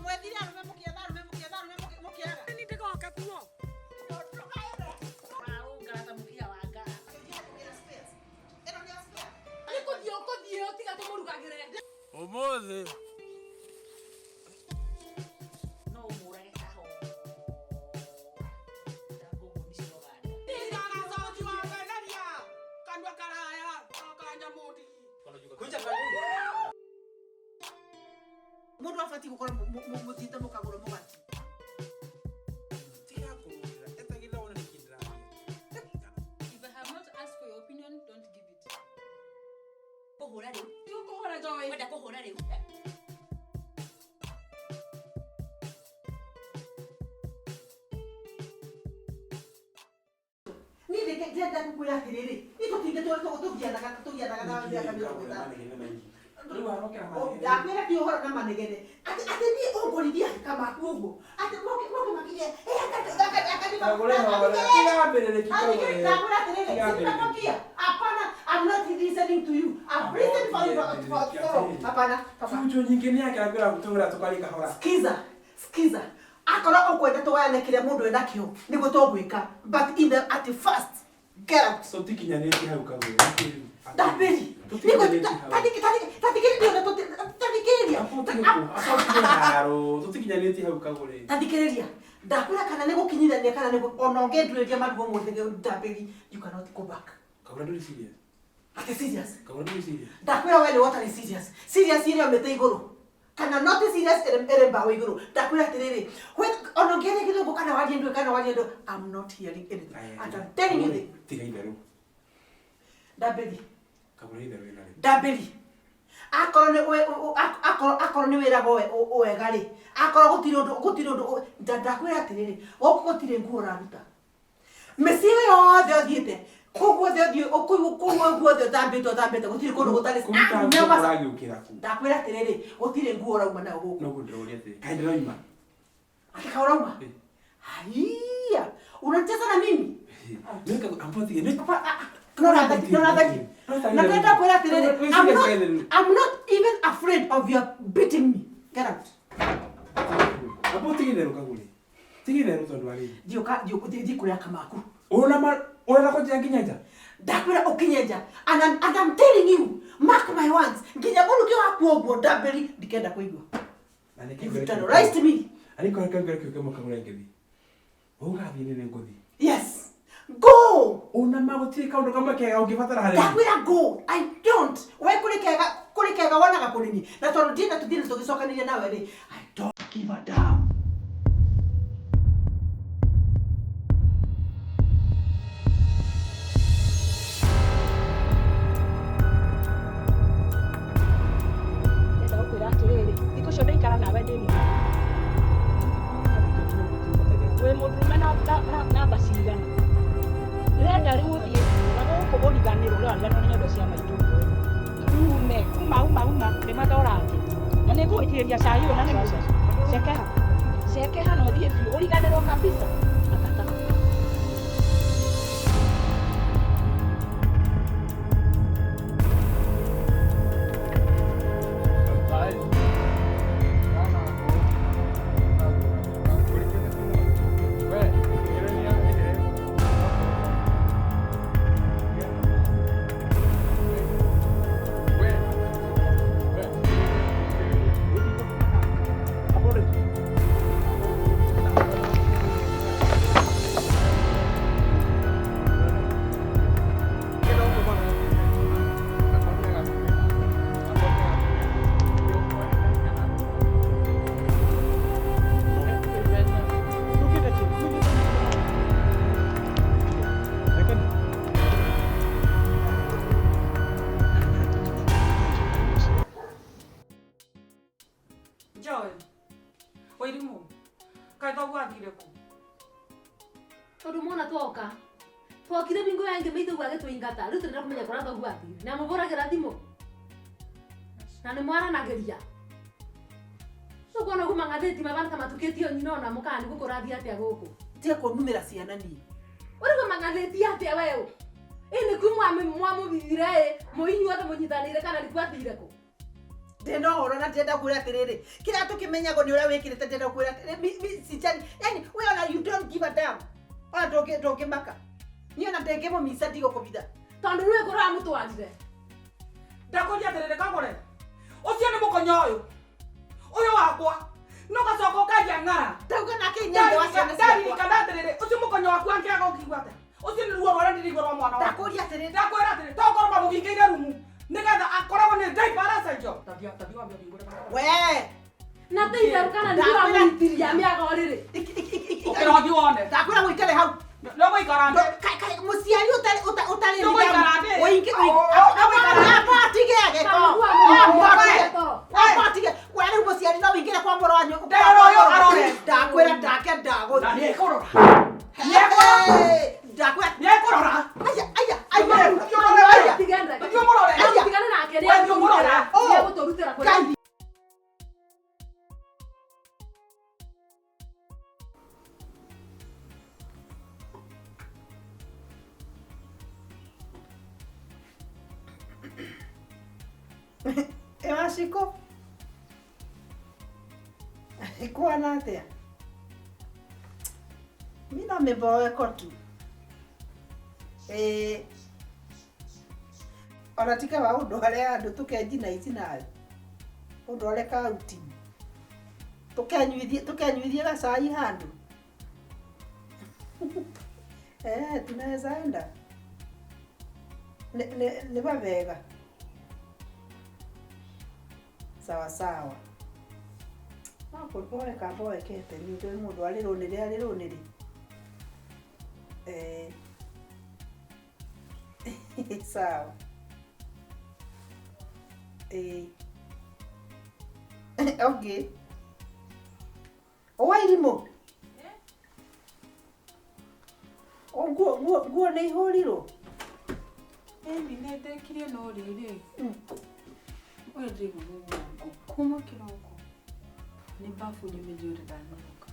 Mwethire arũme mũkĩetha arũme mũkĩetha arũme mũkĩaga. Nĩ ndĩgoka kuo. Ũraũngara ta mũkiha wa ngara. Ĩno nĩ ya spare. Nĩ kũthiĩ ũkũthiĩ ũtiga tũmũrugagĩre. Ũmũthĩ No ũmũrage kahora. Ngũngũni cia Uganda. Kanua karaya kanyamũndigi. Mũndũ abatiĩ gũkorwo mũthiĩte mũkagũra mũgate. Tiga kũrũĩra, etagĩrĩra wone nĩkĩ ndĩraria. If I have not asked for your opinion, don't give it. Kũhũra rĩu. Ti ũkũhũra Joy. Wenda kũhũra rĩu. Niĩ ndĩrenda gũkwĩra atĩrĩrĩ, niĩ tũtinde tũgianaga tũgianaga na mĩaka 50. Manegene maingĩ. Rĩu arokera manegene. Ndakwĩra ti ũhoro na manegene. Atĩ atĩ niĩ ũngorithia kamaku ũguo. Atĩ moke moke makinya. Eh Kagũre hora, tiga ambĩrĩrĩki kagũre. Ndakwĩra atĩrĩrĩ, Tiga ambĩrĩrĩki. sitakwambia. Hapana, I'm not listening to you. I've listened for you for so long. Hapana, hapana. Fujo nyingĩ nĩ yake akwĩra gũtũgũra tũkarie kahora. Skiza, skiza. Akorwo ũkwenda tũgayane kĩrĩa mũndũ enakĩo nĩguo tũgwĩka. But in the at the first, get out. Tũtikinyanĩtie hau kagũre. Ndambĩri. Tũtikinyanĩtie hau. Tathikĩrĩria. Acokie haro, tũtikinyanĩtie hau kagũre. Tathikĩrĩria. Ndakwĩra kana nĩ gũkinyithania kana nĩ ona ũngĩnduĩria marigũ ũmũthĩ ndambĩri, you cannot go back. Kagũre ndũrĩ serious. Atĩ serious. Kagũre ndũrĩ serious. Ndakwĩra we nĩ ũtarĩ serious. Serious ĩrĩa ũmĩte igũrũ. Kana not serious ĩrĩ ĩrĩ mbaũ igũrũ. Ndakwĩra atĩrĩrĩ, ona ũngĩaria gĩthũngũ kana warie ndũĩ kana warie ndũĩ, I'm not hearing anything. And I'm telling you this. Tiga itherũ. Ndambĩri. Kagũre itherũ wĩna rĩ. Ndambĩri. Akorwo nĩ akorwo akorwo nĩ wĩragwo wega rĩ, akorwo gũtirĩ ũndũ gũtirĩ ũndũ ndakwĩra atĩrĩrĩ, gũkũ gũtirĩ nguo ũraruta. Mĩciĩ ĩyo yothe ũthiĩte, kũu guothe ũthiĩ kũu kũu guothe ũtambĩte ũtambĩte gũtirĩ kũndũ gũtarĩ Kũruta Ah, nguo nyama- ũragĩũkĩra kũ? Ndakwĩra atĩrĩrĩ, gũtirĩ nguo ũrauma nayo gũkũ. Noguo ndĩroria atĩrĩ. Kaĩ ndĩroima? Ati ka ũrauma? Eh. Haiya, unacheza na mimi? Nĩ kagũre, ambo tige, nĩ Hapa, ah, ah, no nathaki. Na ndĩrenda kwĩra atĩrĩrĩ, I'm not even afraid of your beating me. Get out. Ambo tige itherũ kagũre. Tiga itherũ tondũ wa rĩrĩ. Thiĩ thiĩ kũrĩa kamaku. Ũna ma ũrenda kũnjĩra nginya nja? Ndakwĩra ũkinye nja. And I'm telling you, mark my words, nginya mũrukĩ waku ũguo ndambĩri ndikenda kũigua. Na nĩkĩ You've ngwĩre terrorized me. Ariko reke ngwĩre kiugo kĩmwe kagũre ngĩthiĩ. Ũgathiĩ nĩ ngũthiĩ. Yes. Go. Ũna ma gũtirĩ kaũndũ kamwe kega ũngĩbatara harĩ niĩ. Ndakwĩra go. I don't. We kũrĩ kega kũrĩ kega wonaga kũrĩ niĩ. Na tondũ ndienda tũthiĩ tũgĩcokanĩria nawe rĩ, I don't give a damn. Ndĩrenda gũkwĩra atĩrĩrĩ, thikũ icio ndaikara nawe ndĩ mũrwaru. Wĩ mũndũrũme namba cigana? Ndĩrenda rĩu ũthiĩ na gũkũ ũriganĩrwo ũrariganĩrwo nĩ nyondo cia maitũ. Ume, uma uma uma, rĩma ta ũrathiĩ. Na nĩ ngũgũitĩrĩria cai ũyũ na nĩ cekeha. Cekeha na ũthiĩ biũ, ũriganĩrwo kabisa. Akata. Joy, Wairimu, kaĩ thoguo athire kũ? Tondũ mona twoka twokire bingo yange maitũ agĩtũingata rĩu tũrenda kũmenya kũrĩa thoguo athire na mũbũragĩra thimũ na nĩ mwaranagĩria ũkuona ũguo mang'athĩti mabana ta matukĩtio nyina ona mũkaa nĩ gũkũrathiĩ atĩa gũkũ. Tiga kũnumĩra ciana niĩ. Ũrĩguo mang'athĩti atĩa weũ? Ĩ nĩku mwamũthire ĩ mũinyuothe mũnyitanĩire kana nĩku athire kũ? Ndĩna ũhoro na ndĩrenda kwĩra atĩrĩrĩ, kĩrĩa tũkĩmenyagwo nĩ ũrĩa wĩkĩrĩte, ndĩrenda kwĩra atĩrĩrĩ, sijali. Yani we ona you don't give a damn. Ona ndũngĩmaka. Niĩ ona ndĩngĩmũmica ndigũkũbitha. Tondu rä kå ramå twarire. Ndakũria atĩrĩrĩ kagũre. Ũcio nĩ mũkonyo ũyũ. Ũyũ wakwa. No gacoka ũkanjia ng'ara. Ndauga nake inya ithe wa ciana ciakwa. Ndaririkana atĩrĩrĩ, ũcio mũkonyo waku angĩaga ũkiigua atĩa? Ũcio nĩ ruo rũrĩa ndĩraigua rwa mwana wakwa. Ndakũria atĩrĩrĩ. Ndakwĩra atĩrĩrĩ, to ũkorwo mamũhingĩire rumu nĩgetha akoragwo nĩ diaper aracenjio. Tathia tathia wambe ũhingũre kana. We. Na te itherå kana nä ramå itiria mä aga å rä rä. Ũkĩra ũthiĩ wone. Ndakwĩra gũikare hau. No gũikara thĩ. Mũciari ũtarĩ ũtarĩ No gũikara thĩ. Ũingĩ No gũikara thĩ. amba atige gĩko. Amba atige. We rĩu mũciari no wĩingĩre kwa mũrũ wanyu. Ndĩrora ũyũ arore. Ndakwĩra ndake ndagũthiĩ. Na nĩekũrora. Ndakwĩra. Nĩekũrora. Aya aya aya. Thiĩ ũrore aya. Thiĩ ũmũrore. Tigane nake We thiĩ ũmũrore. nä egå tå rutä ra kå Ngai. Ewashiko. Ikuana atia? Mi no mĩmboeko tu. Ĩĩ. Ona ti kaba ũndware handũ tũkenjina ici nawe. Ũndware kauti. Tũkenyuithie gacai handũ. Eh, tunaweza enda. Nĩ wega. Sawa sawa. No kũboeka mboekete nĩ ũndũ mũndũ arĩ rũnĩrĩ arĩ rũnĩrĩ. Eh. Sawa. Eh. Okay. Owa irimũ. O nguo nguo nguo nĩ ihũrirwo. Ĩni nĩ ndekirie no rĩrĩ. Ũyũ ndĩraigua mũgongo kuma kĩroko. Nĩ bafu nyumĩte ũrĩa ndanogoka.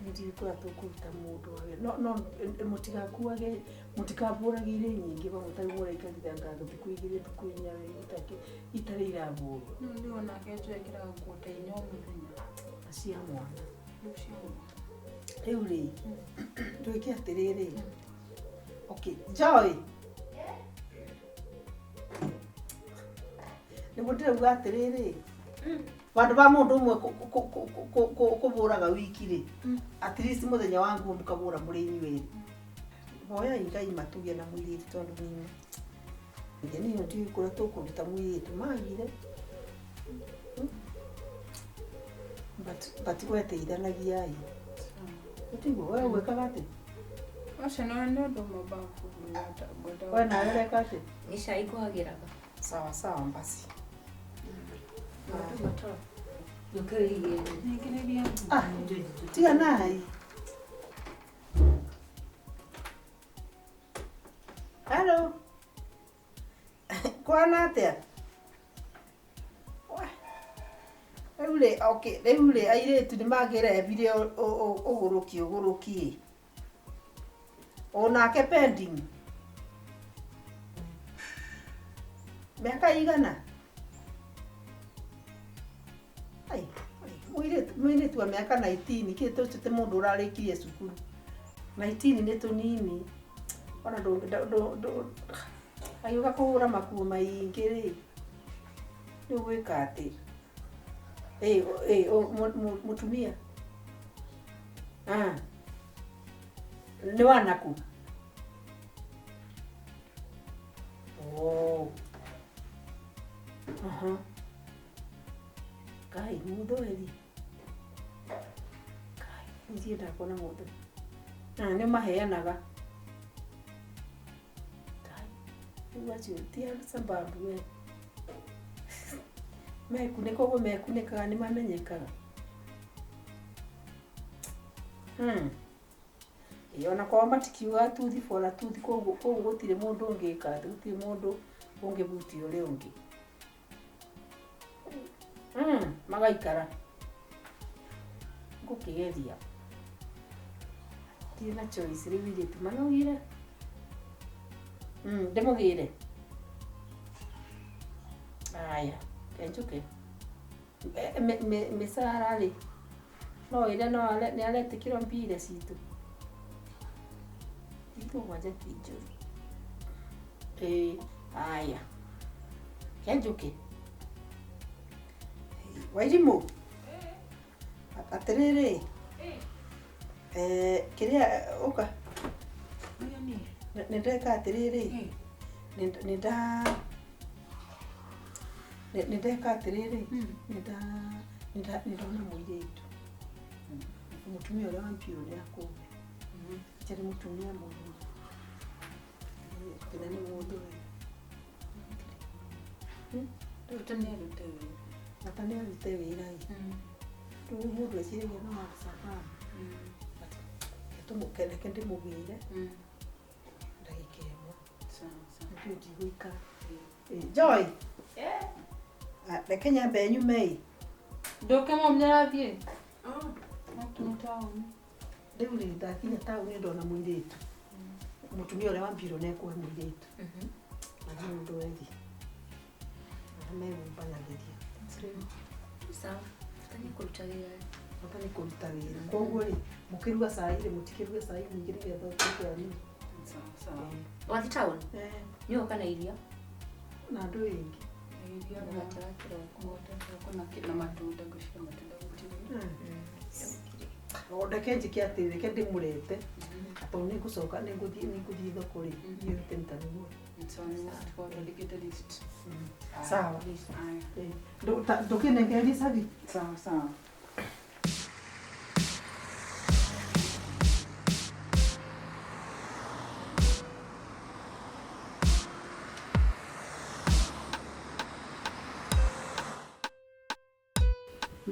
Ndiũĩ kũrĩa tũkũruta mũndũ ũyũ. No no mũtigakuage mũtikabũrage irio nyingĩ vamwe ta rĩu mũraikarire anga thikũ igĩrĩ thikũ inya itarĩ irabũrwo. Rĩu nĩ onake njekĩraga nguo ta inya o mũthenya. Na cia mwana. Rĩu cia mwana. Rĩu rĩ, twĩke atĩrĩrĩ. Okay, Joy. Nĩguo ndĩrauga atĩrĩrĩ, vandũ va mũndũ ũmwe kũbũraga wiki rĩ, at least mũthenya wa nguo mũkabũra mũrĩ inyuĩ erĩ. Hoyai Ngai matũgĩe na mũirĩtu tondũ niĩ niĩ ndiũĩ kũrĩa tũkũruta mũirĩtu magire. But we teithanagiai. Ũtiguo we gwĩkaga atĩa? Ũcio nĩ ũndũ ũmwe bafu ngwenda. We nawe ũreka atĩa? Nĩ cai ngũhagĩraga. Sawa sawa basi. Ah, tiga nai. Hello. Kwana atĩa? Rĩu rĩ, okay, rĩu rĩ airĩtu nĩ magĩrebire ũgũrũki ũgũrũki. Onake pending. Mĩaka igana? Ai, mũirĩtu wa mĩaka 19 kĩ tũcio ti mũndũ ũrarĩkirie cukuru. 19 nĩ tũnini. Ona agĩũka kũhũra makuo maingĩ rĩ, rĩu gwĩka atĩ? Mũtumia. Nĩ wa naku? Oh. Aha. Ngai, mũthweri. Ngai, nĩ kuona mũthweri. Nĩ maheanaga. Ngai, rĩu acio ti a sababu we. Mekunĩka ũguo mekunĩkaga nĩ mamenyekaga. Ĩĩ ona kwao matikiugaga tuthi bora tuthi koguo gũtirĩ mũndũ ũngĩka atĩ gũtirĩ mũndũ ũngĩbutia ũrĩa ũngĩ. Magaikara. Ngũkĩgeria. Ndirĩ na choice rĩu airĩtu manogire. Ndĩmũgĩre. Aya, kenjuke. Mĩcara rĩ no ĩrĩa no nĩ aretĩkĩrwo mbia citũ. 7 ti njũru. Ĩĩ, aya. Kenjuke. Wairimũ. Atĩrĩrĩ. Kĩrĩa ũka. Nĩ ndeka atĩrĩrĩ. Nĩ nda nĩ ndeka atĩrĩrĩ. Nĩ ndona mũirĩtu. Mũtumia ũrĩa wa mpiũ nĩ akũhe. Njarĩ mũtumia mũru. Tena nĩ mũndũ we. Bata nĩ arute wĩra. Bata nĩ arute wĩra ĩ. Rĩu mũndũ eciragia no Al-Shabaab. Reke ndĩmũgĩre ndagĩka ĩmwe. Nĩkĩo ndigũikara. Joy. Reke nyambe nyume ĩ. Ndoke mom nĩarathiĩ. Akinya taũni. Rĩu rĩ ndakinya taũni ndona mũirĩtu. Mũtumia ũrĩa wa mbirũ nĩekũhe mũirĩtu. Na nĩ mũndũ wethi. Na megũmbanagĩria. Sawa. Bata nĩ kũruta wĩra. Bata nĩ kũruta wĩra. Koguo rĩ mũkĩruga cai rĩ mũtikĩruge cai mũingĩ nĩgetha ũtuĩke wa nini. Sawa. Wathiĩ taũni? Nĩ ũka na iria? Na andũ ĩngĩ. Iria Mũgate wa kĩroko. Mũgate wa kĩroko na matunda ngwĩciria matunda gũtirĩ. Reke njĩke atĩrĩ, reke ndĩmũrete. Tondũ nĩngũcoka nĩngũthiĩ thoko rĩ, thiĩ rute nĩguo. Sawa, nĩgũtwandĩkĩte list. Sawa. Ndũkĩnengererie cabi. Sawa sawa.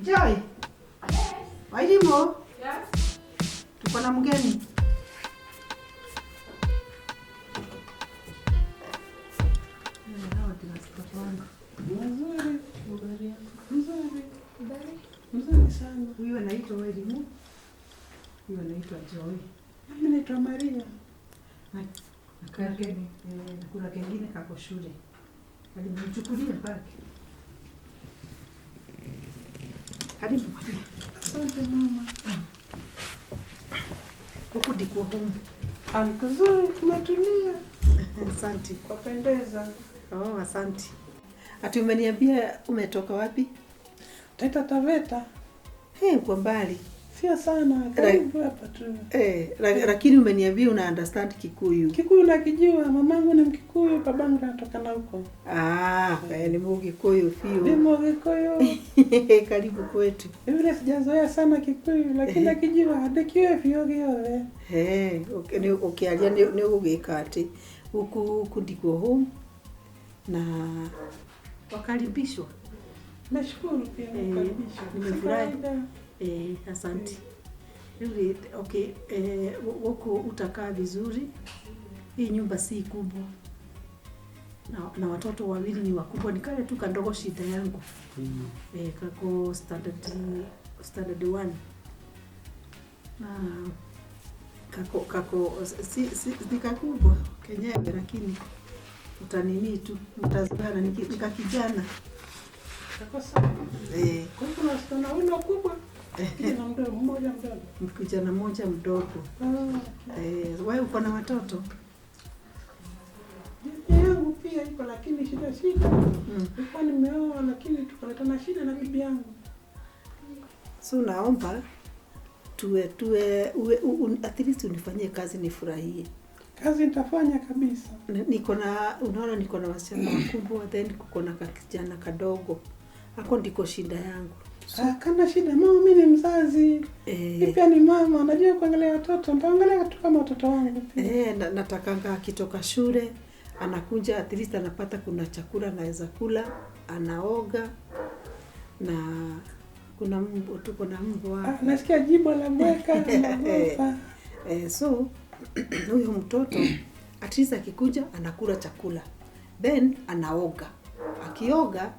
Joy. Wairimũ. Yes. Tuko na mgeni. Mzuri. Mzuri. Mzuri sana. Huyu anaitwa Wairimũ. Huyu anaitwa Joy. Mimi naitwa Maria. Na kuna kengine kako shule. Alimchukulia pake. Karibu. Asante mama. Huku ndiko home. Kuzuri, kumetulia. Asante. Kwapendeza. Oh, asante. Ati umeniambia umetoka wapi? Taita Taveta. Hey, uko mbali. Sio sana, karibu hapa tu. Lakini umeniambia una understand Kikuyu. Kikuyu nakijua, mamangu ni Mkikuyu, babangu anatoka na huko. Ah, ni Mgikuyu fio. Ni Mgikuyu. Karibu kwetu. Vile sijazoea sana Kikuyu, lakini nakijua ndikiwe fio giothe. Eh, ukiaria ni ũgũgĩka atĩ huku ndiko home na wakaribishwa. Nashukuru pia kukaribishwa. Nimefurahi. Asante. Rĩu okay, huku utakaa vizuri. Hii nyumba si kubwa. Na watoto wawili ni wakubwa, ni kale tu kandogo shida yangu. Kako standard 1. Na kako si ni kakubwa kenyewe, lakini utanini tu mtazana ni kakijana. Kako sawa. Kwa hiyo kuna wasichana wawili wakubwa. Kijana mdogo mmoja mdogo. Kijana mmoja mdogo. Wewe uko na watoto? Bibi yangu pia iko, lakini shida. Nilikuwa nimeoa lakini tukaletana shida na bibi yangu. So naomba tuwe at least unifanyie kazi nifurahie. Kazi nitafanya kabisa. Niko na unaona niko na wasichana wakubwa, then kuko na kijana kadogo. Hapo ndiko shida yangu. Kana shida mama, mimi ni mzazi. Pia ni mama, najua kuangalia watoto, nitaangalia tu kama watoto wangu pia. Natakanga akitoka shule anakuja at least anapata kuna chakula anaweza kula, anaoga na kuna mbwa, tuko na mbwa. Nasikia jibo la bweka na So huyu mtoto at least akikuja anakula chakula, then anaoga. Akioga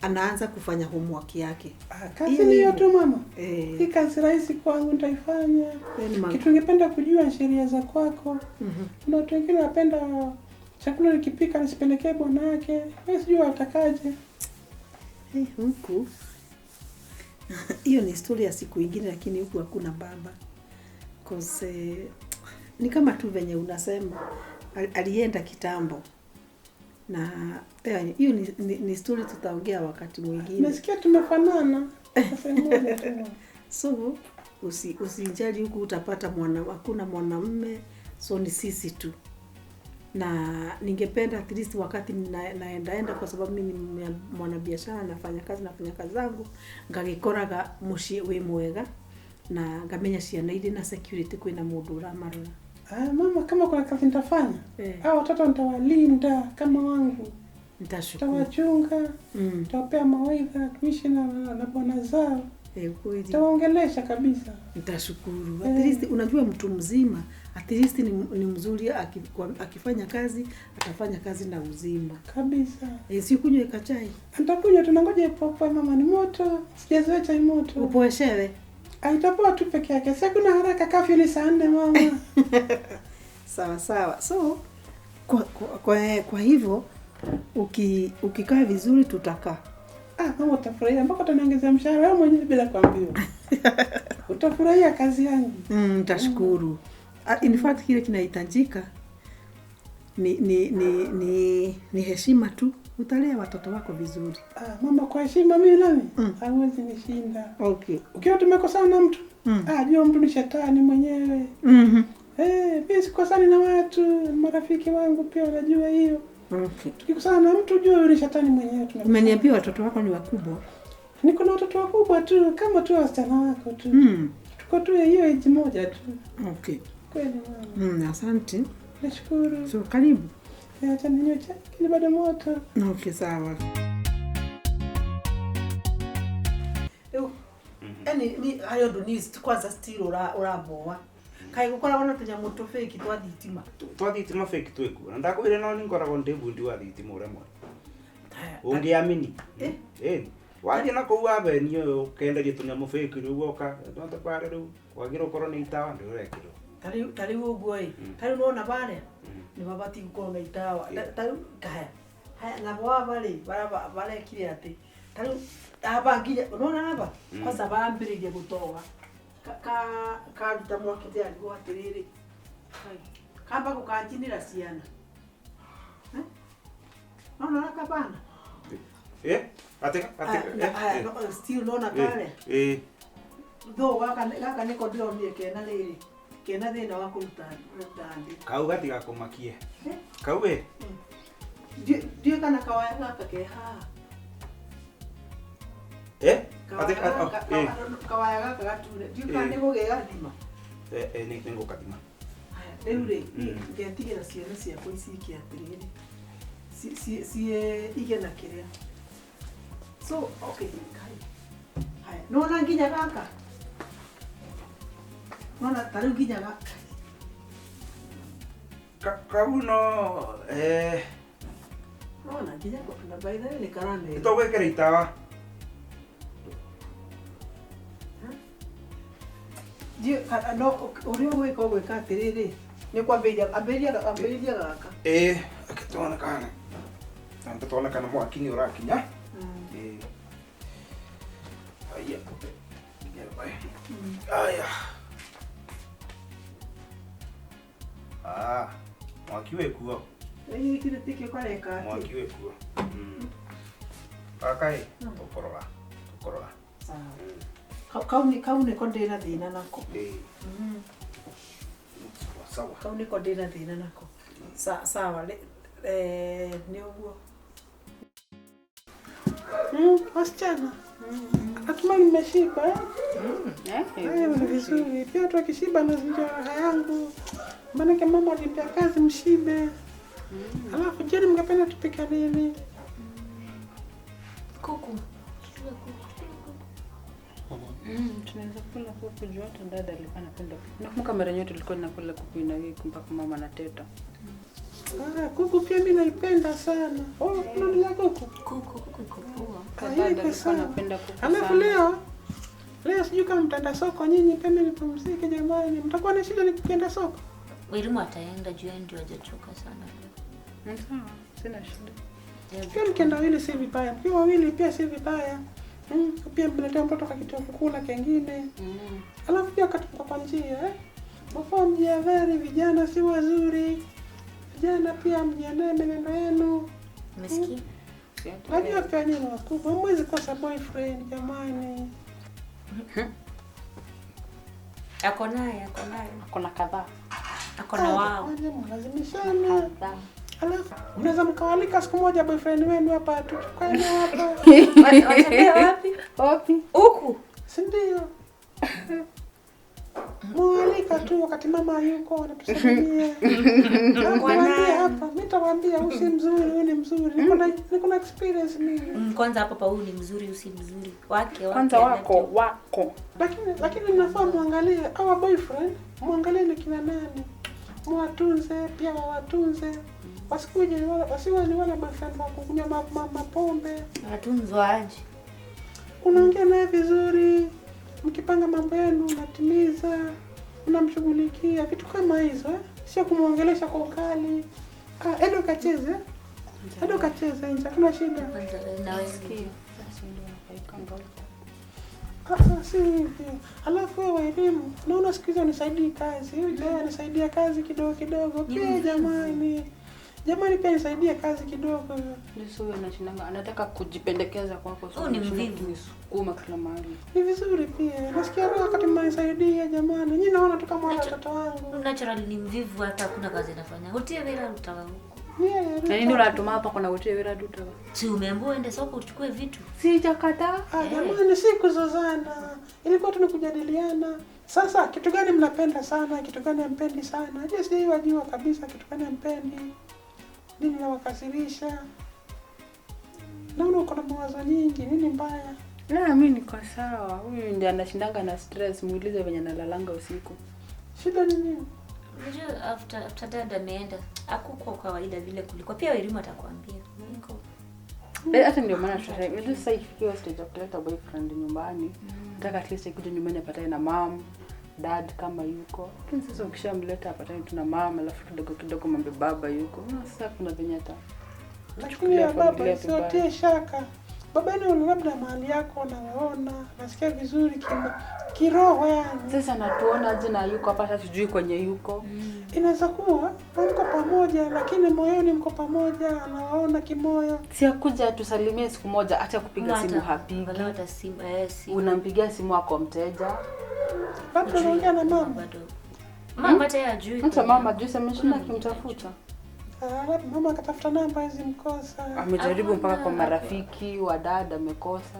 anaanza kufanya homework yake. Kazi ni hiyo tu mama. Hii kazi rahisi kwangu nitaifanya. Kitu ningependa kujua sheria za kwako. Kuna watu wengine wanapenda chakula nikipika nisipelekee bwana yake. Wewe sijui watakaje. Hey, huku hiyo ni story ya siku ingine, lakini huku hakuna baba. 'Cause ni kama tu venye unasema alienda kitambo. Na hiyo ni story tutaongea wakati mwingine. Nasikia tumefanana. Sasa moja tu. So usijali huku utapata hakuna mwanamume, so ni sisi tu. Na ningependa at least wakati naendaenda, kwa sababu mimi ni mwanabiashara, nafanya kazi zangu, ngagikoraga muciĩ wĩ mwega na ngamenya ciana irĩ na security, kwĩna mũndũ ũramarora. Ah, mama, kama kuna kazi nitafanya, hao watoto nitawalinda kama wangu. Nitashukuru. Nitawachunga, nitawapea mawaidha kuishi na bwana zao. Kweli. Nitawaongelesha kabisa. Nitashukuru. At least unajua mtu mzima, at least ni mzuri akifanya kazi, atafanya kazi na uzima. Kabisa. Si kunywa kachai. Nitakunywa, tunangoja ipopoe mama, ni moto. Sijazoea chai moto. Upoeshewe. Itapoa tu peke yake. Sasa kuna haraka, kafyu ni saa 4 mama. Sawa sawa. So kwa hivyo ukikaa vizuri tutakaa. Ah, mama utafurahia mpaka utaniongezea mshahara wewe mwenyewe bila kuambiwa. Utafurahia kazi yangu. Nitashukuru. In fact kile kinahitajika ni heshima tu. Utalea watoto wako vizuri. Ah, mama, kwa heshima mimi nami hawezi nishinda. Okay. Ukiwa tumekosana na mtu, jua mtu ni shetani mwenyewe. Mimi sikosani na watu, marafiki wangu pia wanajua hiyo. Okay. Tukikosana na mtu jua ni shetani mwenyewe. Umeniambia watoto wako ni wakubwa? Niko na watoto wakubwa tu, kama tu wasichana wako tu. Tuko tu hiyo age moja tu. Okay. Kweli mama. Asante. Nashukuru. So karibu. Acha ninywe chai, kile bado moto. Okay, sawa. Eni ni hayo ndo ni kwanza still uraboa. Kai gukoragwo na tunyamu tu fake twa thitima. Twa thitima fake twikuo. Na ndakwire no ningoragwo ndi bundi wa thitima uria mwega. Ungiamini. Wathi na kuu wabeni uyu ukenderia tunyamu fake riu woka. Ndonda kware riu kwagirwo korwo ni itawa ndiurekirwo. Tariu uguo ĩ. Tariu nona baria. Ni mabati gukorwo na itawa. Tariu kaya. Haya na baba ri barekire ati. Tariu aba nginya nona aba kwanza bambiririe gutoga. Karuta mwaki ndĩarigwo atĩrĩrĩ, kamba gũkanjinĩra ciana. No kabana. Atĩka still nona kare. Though gaka nĩko ndĩronire kena rĩrĩ, kena thĩna wa kũruta ndĩ. Kau gatigakũmakie. Kau ĩ. Ndiũĩ kana kawaya gaka ke haha. Kawaya gaka gature. Ndiũĩ kana nĩ gũgĩgathima. Nĩ ngũkathima. Rĩu rĩ, ngetigĩra ciana ciakwa iciike atĩrĩrĩ, ige na kĩrĩa. So, okay, haya. Nĩwona nginya gaka? Nĩwona ta rĩu nginya gaka? Kau no Nĩwona nginya na by the way nĩ karamera. Nĩtũgwĩkĩra itawa. No ũrĩa ũgwĩka ũgwĩka atĩrĩrĩ, nĩ kwambĩrĩria ambĩrĩria gaka. Reke tuone kana. Amba tuone kana mwaki nĩ ũrakinya. Haya. Aya. Ah, mwaki wĩkuo. Gĩkĩ tikĩo kareka atĩ. Mwaki wĩkuo. Gaka ĩ, tũkũrora. Tũkũrora. Sawa. Kau nĩko ndĩna thĩna nako. Sawa. Kau nĩko ndĩna thĩna nako. Sawa, nĩ ũguo. Wasichana. Natumai nimeshiba. Ni vizuri. Pia watu wakishiba nazinjia raha yangu. Maanake mama alipea kazi mshibe. Alafu jioni mngependa tupike nini? Kuku. Tunaweza kula kuku juu hata dada alikuwa anapenda kuku. Nakumbuka mara nyingi tulikuwa tunakula kuku ina wiki mpaka mama anateta. Kuku pia mimi naipenda sana. Oh, unanila kuku? Kuku iko poa. Dada alikuwa anapenda kuku sana. Alafu leo sijui kama mtaenda soko nyinyi, pia mimi nipumzike jamani. Mtakuwa na shida nikienda soko? Welimu ataenda juu yeye ndio hajachoka sana leo. Sawa, sina shida. Pia mkienda wawili si vibaya, mkiwa wawili pia si vibaya. Pia mletea mtoto kakitu kukula kengine. Alafu pia katoka kwa njia Mafaa mjihadhari, vijana si wazuri. Vijana pia mjiandae menendo yenu. Umesikia? Najua pia nyinyi wakubwa, hamwezi kosa boyfriend jamani. Ako naye, ako naye. Ako na kadhaa. Ako na wao. Mnalazimishana. Alafu mnaweza mkawalika siku moja boyfriend wenu hapa tukae hapa. Watembea wapi? Wapi? Huku. Si ndio? Mwalika tu wakati mama yuko anatusalimia. Nakwambia hapa, mimi nitawaambia huyu si mzuri, huyu ni mzuri. Niko na experience mimi. Kwanza hapa pa huyu ni mzuri, huyu si mzuri. Wake kwanza wako. Lakini mnafaa muangalie our boyfriend, muangalie ni kina nani. Mwatunze pia wawatunze. Wasikuje wasiwe ni wale boyfriend wa kunywa mapombe. Watunzwa aje? Unaongea naye vizuri. Mkipanga mambo yenu unatimiza, unamshughulikia vitu kama hizo Sio kumuongelesha kwa ukali. Edo kacheze. Edo kacheze nje, hakuna shida. Si hivyo. Alafu wewe elimu, naona siku hizi unisaidii kazi. Huyu jamaa anisaidia kazi kidogo kidogo. Pia jamani. Jamani pia nisaidie kazi kidogo. Ndio huyo anashindanga, anataka kujipendekeza kwako. Huyu ni mvivu. Nisukuma kila mahali. Ni vizuri pia. Nasikia roho wakati mnanisaidia jamani. Nyinyi naona tu kama watoto wangu. Naturally ni mvivu, hata hakuna kazi anafanya. Utie wera utawa huko. Na nini unatuma hapa kuna utie wera utawa? Si umeambiwa uende soko uchukue vitu. Sijakataa. Jamani si kuzozana. Ilikuwa tu ni kujadiliana. Sasa kitu gani mnapenda sana, kitu gani hampendi sana? Je, sijajua kabisa kitu gani hampendi. Nini nawakasirisha? Naona uko na mawazo nyingi, nini mbaya? La, mimi niko sawa. Huyu ndiye anashindanga na stress, muulize venye analalanga usiku. Shida ni nini? Unajua after dad ameenda, hakukuwa kawaida vile kulikuwa. Pia Elimu atakwambia. Niko. Hata ndio maana tunataka sasa ifikiwe stage ya kuleta boyfriend nyumbani. Nataka at least akuje nyumbani apatane na mom, dad kama yuko. Lakini sasa ukishamleta apatane tu na mama alafu kidogo kidogo mambe baba yuko. Sasa kuna venye hata. Lakini ya baba usitie shaka. Baba ni labda mahali yako nawaona, nasikia vizuri kiroho yani. Sasa natuona aje na yuko hapa hata sijui kwenye yuko. Inaweza kuwa mko pamoja lakini moyoni mko pamoja, anawaona kimoyo. Si akuja tusalimie siku moja, hata kupiga simu hapigi. Hata simu Unampigia simu ako mteja. Bado unaongea na mama. Mama hata yeye hajui. Hata mama hajui, ameshinda akimtafuta. Mama akatafuta namba hizi mkosa. Amejaribu mpaka kwa marafiki wa dada amekosa.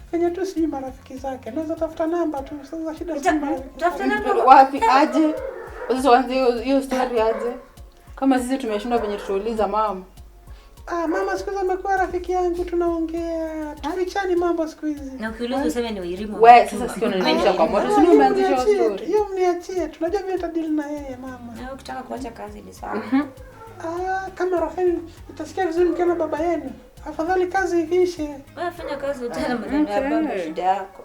Kwenye tu sijui marafiki zake. Naweza tafuta namba tu. Sasa shida si marafiki. Tafuta namba wapi aje? Sasa waanze hiyo story aje? Kama sisi tumeshindwa venye tutauliza mama. Mama siku hizi amekuwa rafiki yangu, tunaongea. Tufichani mambo siku hizi. Na ukiuliza useme ni Wairimu. Wewe sasa sikio unanionyesha kwa moto. Si umeanzisha story. Hiyo mniachie. Tunajua mimi nitadili na yeye mama. Na ukitaka kuacha kazi ni sawa. Kama Rafael utasikia vizuri mkiona baba yenu. Afadhali kazi iishe. Wewe fanya kazi utana maneno ya baba shida yako.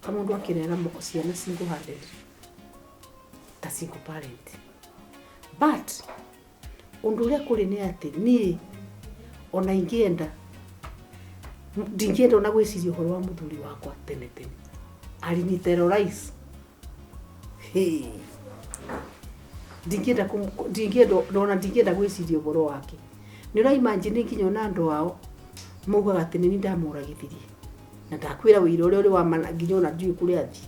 Kamundu akirera ciana single handed ta single parent. But undu uria kuri ni ati nie ona ingienda ndingienda ona gwiciria uhoro wa muthuri wakwa tene tene alini terrorize. Hey. Ndingienda ndingienda ona ndingienda gwiciria uhoro wake. Ni ura imagine nginya ona andu ao maugaga ati ni ndamuragithirie na ndakwira wira uria uri wa mana nginya ona ndiui kuria athii.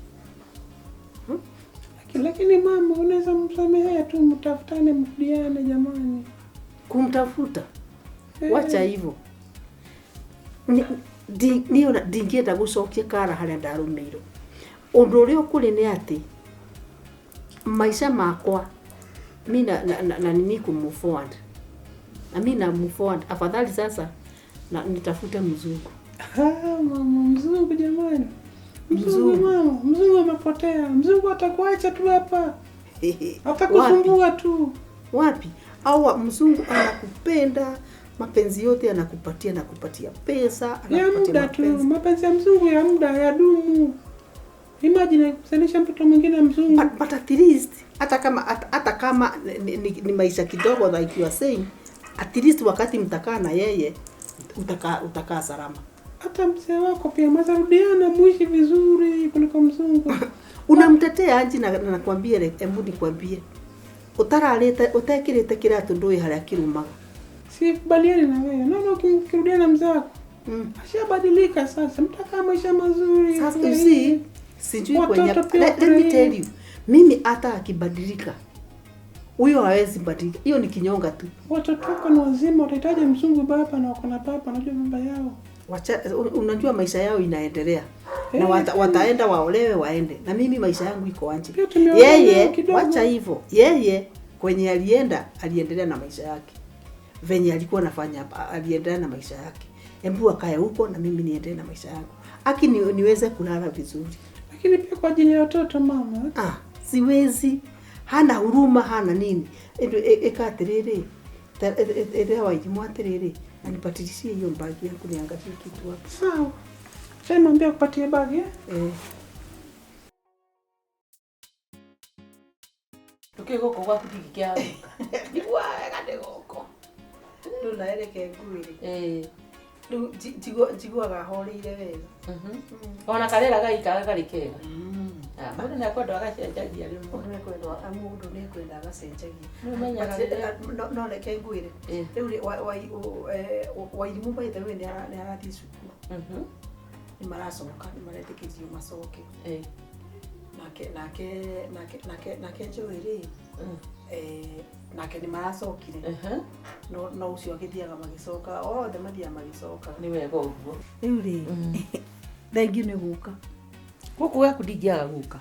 Lakini mama, unaweza msamehea tu, mtafutane mrudiane jamani. Kumtafuta? Wacha hivyo. Ni ona ndingienda gucokia kara haria ndarumeirwo. Undu uria ukuri ni ati maisha makwa mi na nini ku move forward. Na mi na move forward afadhali sasa na nitafute mzungu. Ah, mama, mzungu jamani. Mzungu mama, mzungu amepotea. Mzungu atakuacha tu hapa. Atakusumbua tu. Wapi? Au mzungu anakupenda, mapenzi yote anakupatia, anakupatia pesa, anakupatia muda tu. Mapenzi ya mzungu ya muda ya dumu. Imagine kusanisha mtoto mwingine mzungu. But at least hata kama ni maisha kidogo like you are saying, at least wakati mtakaa na yeye utakaa salama. Hata mzee wako pia mtarudiana muishi vizuri kuliko mzungu. Unamtetea anji na nakwambia hebu nikwambie. Utararite utekirite kiratu ndui haria kirumaga. Sikubaliani na wewe. No, ukirudiana mzee wako. Ashabadilika sasa. Mtakaa maisha mazuri. Sasa you see, sijui kwenye let me tell you. Mimi hata akibadilika huyo hawezi badilika. Hiyo ni kinyonga tu. Watoto wako ni wazima, utahitaji mzungu baba na wako na baba, unajua baba yao. Wacha, unajua maisha yao inaendelea. Na wataenda waolewe waende. Na mimi maisha yangu iko anje. Yeye wacha hivyo. Yeye kwenye alienda, aliendelea na maisha yake. Venye alikuwa anafanya hapa, aliendelea na maisha yake. Embu akae huko na mimi niendelee na maisha yangu. Aki niweze kulala vizuri. Lakini pia kwa ajili ya watoto mama. Ah, siwezi. Hana huruma, hana nini. Eka atiriri. Elewa ijimu atiriri. Anipatilishie hiyo bagi yangu niangalie kitu hapo. Sawa. Sasa mwambie akupatie bagi eh? Eh. Tuke goko gwaku ndigikia. Ndigua wega ndi goko. Ndu naereke nguire. Eh. Riu njiguaga horeire wega. Ona karera gaikara kari kega. Ah, mundu nĩakwenda agacenjagia rĩmwe. Mũndũ nĩakwenda agacenjagia. Nĩũmenyaga No reke ngwĩre. Rĩu rĩ Wairimu by the way nĩarathiĩ cukuru. Nĩ maracoka, nĩ maretĩkĩrio macoke. Nake Joy rĩ, nake nĩ maracokire. No ũcio agĩthiaga magĩcoka, othe mathiaga magĩcoka. Nĩ wega ũguo. Rĩu rĩ, thengiũ nĩ gũka. Gũkũ gwaku ndingĩaga gũka.